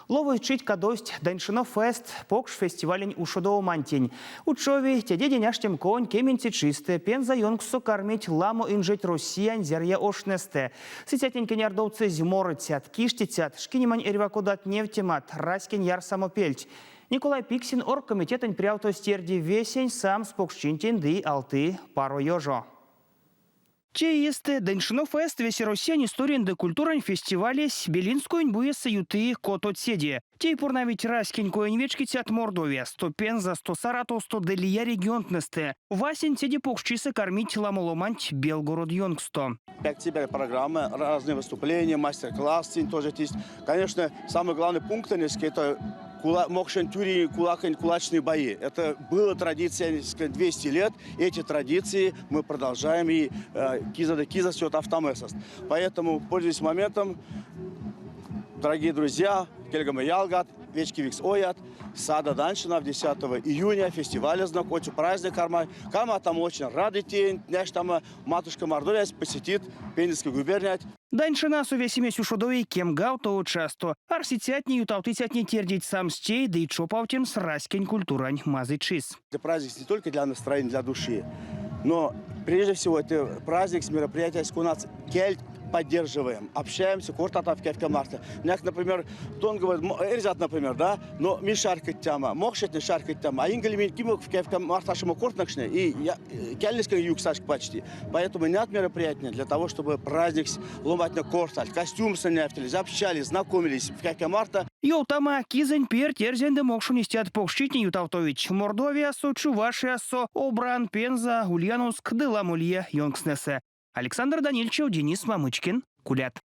Ловозь чить кадовсть Даньшино Фест покш фестивалень ушодовомантень. Учови, тедедень аштемковонь кеменце чистэ Пенза ёнкссо кармить ламо инжеть Россиянь зярыя оштнестэ. Сыцятнень кенярдовтсызь морыцят, киштицят, шкинемань эрьва кодат невтемат, раськень ярсамопельть. Николай Пиксин оргкомитетэнь прявтось терди весень самс покшчинтень ды алты паро ёжо. Те иестэ Даньшино Фест Весероссиянь историянь ды культурань фестивалесь Белинскоень буесэ юты котоцеде. Тей пурнавить раськень коень вечкицят Мордовиясто, Пензасто, Саратовсто ды лия регионтнэстэ. Васенцеде покшчисэ кармить ламо ломанть Белгород ёнкссто. Пек теперь программы, разные выступления, мастер-классы тоже есть. Конечно, самый главный пункт, это мокшень тюри, кулаконь, кулачные бои. Это было традиция 200 лет. Эти традиции мы продолжаем и киза до киза все автомесост. Поэтому, пользуясь моментом, дорогие друзья, кельгема ялгат, вечкевикс оят, садо Даньшинав 10 июня фестиваля знак, очень праздник карма. Карма там очень рады тень, там матушка Мордовия посетит Пензенский губерния. Даньшинасо весемесь ушодови кемгавтово чассто. Арсицятне, ютавтыцятне тердить самс тей ды чопавтемс раськень культурань мазычис. Это праздник не только для настроения, для души, но прежде всего это праздник с мероприятия у нас кельть поддерживаем, общаемся, кортатано кевке марто. Например, тон говорит, эрзят, например, да, но минь чарькодтяно, мокшотне чарькодтяно, а ингель кимок кевке марто кортнекшни, и кельнеськак юксасть почти. Поэтому нет мероприятия для того, чтобы праздник ломатне кортасть, костюм невтилизь, общались, знакомились в кевке марто. Ёвтама, кизэнь перть эрзянь ды мокшонь истят покшчитне ютавтовить Мордовиясо, Чувашиясо, Обран, Пенза, Ульяновск ды ламо лия ёнкстнэсэ. Александр Данильчев, Денис Мамычкин. Кулят.